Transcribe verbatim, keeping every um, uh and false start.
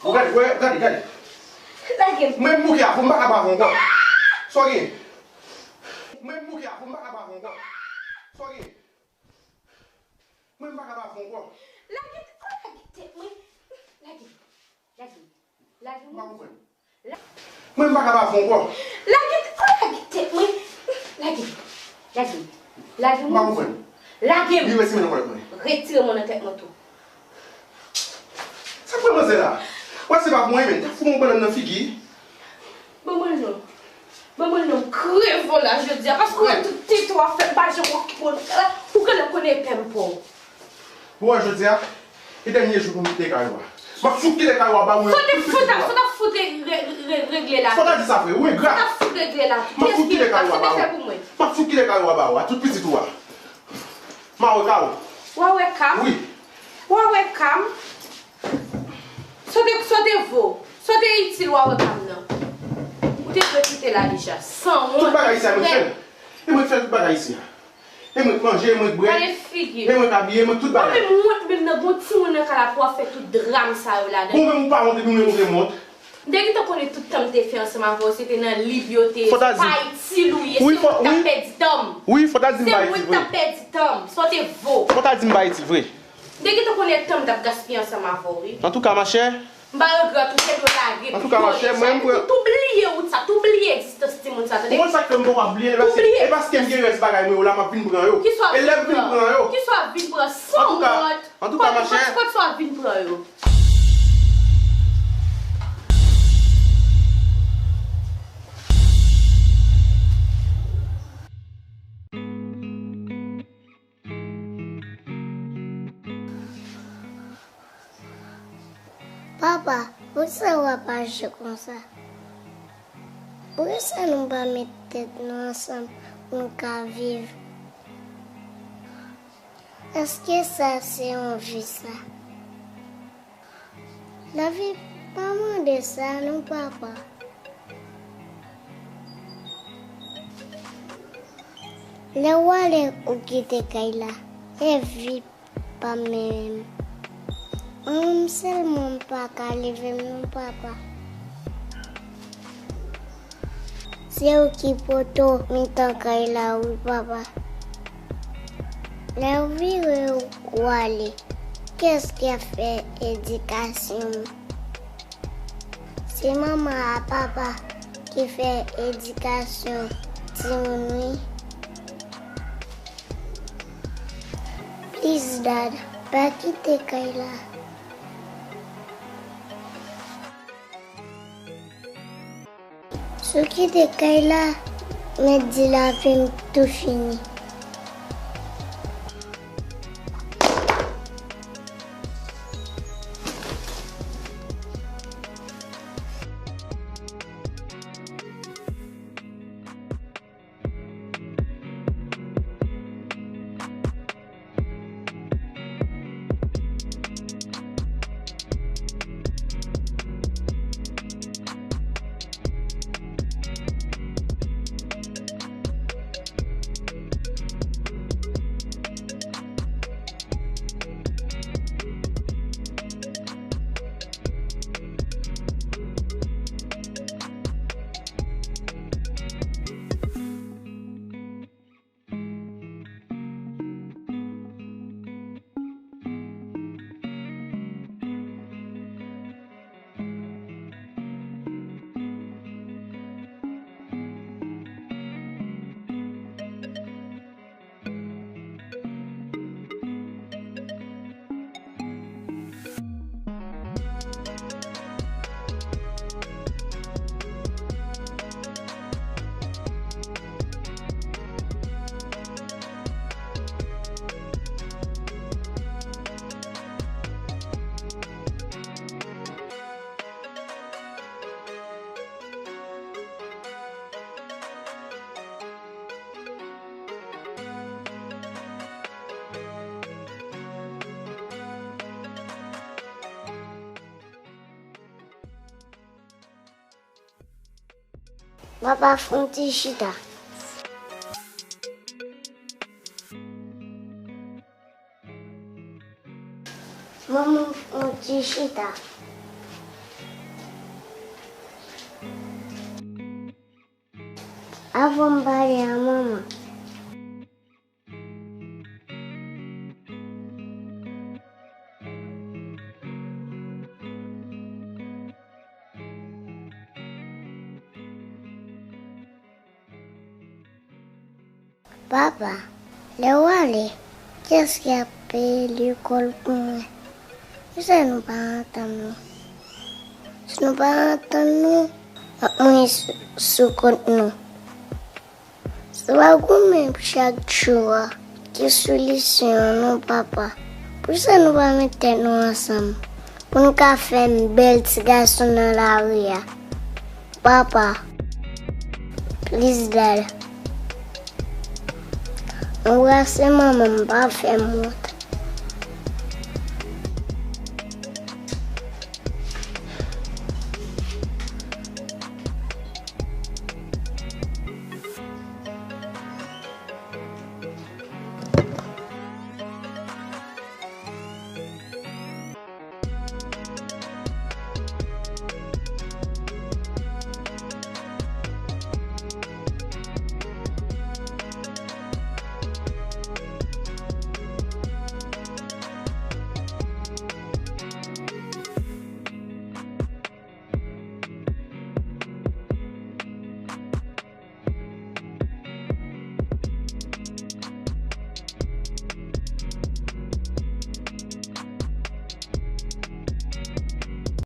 Ou gade, ou gade, gade. Lage m. Mwen m bouke a, m pa ka ba avè w ankò. Sa w gen? Mwen m bouke a, m pa ka ba avè w ankò. Sa w gen? Mwen m pa ka ba avè w ankò. Lage, oh, lage tèt mwen. Lage. Lage. Lage. M pa konprann. Mwen m pa ka ba avè w ankò. Lage, oh, lage tèt mwen. Lage. Lage. Lage. M pa konprann. Lage m. Li retire men nan kòlèt mwen. Retire men nan tèt mwen tou. Sa k pran manzè la? Wè se pa pou mwen menm. T ap fout mwen bannann nan figi. Ban mwen non. Ban mwen non. Kreve w la jodi a. Paske w wè tout tete w ap fè, m pa janm okipe w. Ou genlè konnen pè m pa w. Ou wè jodi a, e dènye jou pou m kite kay ou a. M ap fout kite kay ou a ba ou yo tout pitit ou a. Sa w t ap fout re- re- re- regle la tou? Sa w ta di sa vre? Ou engra. Sa w t ap fout regle la tou? M ap fout kite kay ou a ba ou. Sa w te fè pou mwen? M ap fout kite kay ou a ba ou a, tout pitit ou a. M a wè ka w. W a wè ka m? Wi. W a wè ka m? Sa w te, sa w te vo? Sa w te itil w a wè ka m nan? Ou te dwe kite la deja. Sanwont. Tout bagay isi a mwen k fè l. E mwen k fè tout bagay isi a. E mwen k manje, e mwen k bwè. Gade figi. E mwen k abiye, e mwen k tout bagay. Ou menm wont menm nan gon timoun nan kay la pou w ap fè tout dram sa yo ladan. Ou menm ou pa wont epi ou menm ou gen wont. M te gentan konnen tout tan m te fè ansanm avè w, se te nan liv yo te ye. Se pa itil ou ye, se mwen k t ap pèdi tan m. Wi, fò w ta di m pa itil vre. Se mwen k t ap pèdi tan m. Sa w te vo? Fò w ta di m pa itil vre. M te gentan konnen tan m t ap gaspiye ansanm avè w, wi. Antouka, machè. M pa regrèt ou, se dwe lage. Antouka, machè, mwen, m pran. Tou bliye wout sa, tou bliye egzistans timoun sa, tande? Ou konn sa k fè m poko ap bliye l? Paske, e paske m gen rès bagay mwen yo la, m ap vin pran yo. E lè m vin pran yo. Kisa w ap vin pran? San wont. Antouka, machè. Kot, kot, kot sa w ap vin pran yo? Papa, poukisa w ap aji konsa? Poukisa nou pa met tèt nou ansanm pou n ka viv? Èske sa se yon vi sa? Lavi pa mande sa non, papa. Lè w ale ou kite kay la, e vi pa menm. Mwen menm sèlman m pa ka leve m non, papa. Se ou ki poto mitan kay la wi, papa. Lè w vire w ale, kiyès ki ap fè edikasyon m? Se manman ak papa ki fè edikasyon timoun wi. Please, Dad, pa kite kay la. Si w kite kay la, mèt di lavi m tou fini. Papa, fè yon ti chita. Manman, fè yon Ti chita. Avan m pale a manman. Papa, lè w ale, kiyès ki ap peye lekòl pou mwen? Poukisa nou pa antann nou? Si nou pa antann nou, n ap mouri sou, sou kont nou. Se pa goumen chak jou a ki solisyon an non, papa. Poukisa nou pa met tèt nou ansanm pou n ka fè bèl ti gason nan lari a? Papa, please dad, anbrase manman m, pa fè m wont.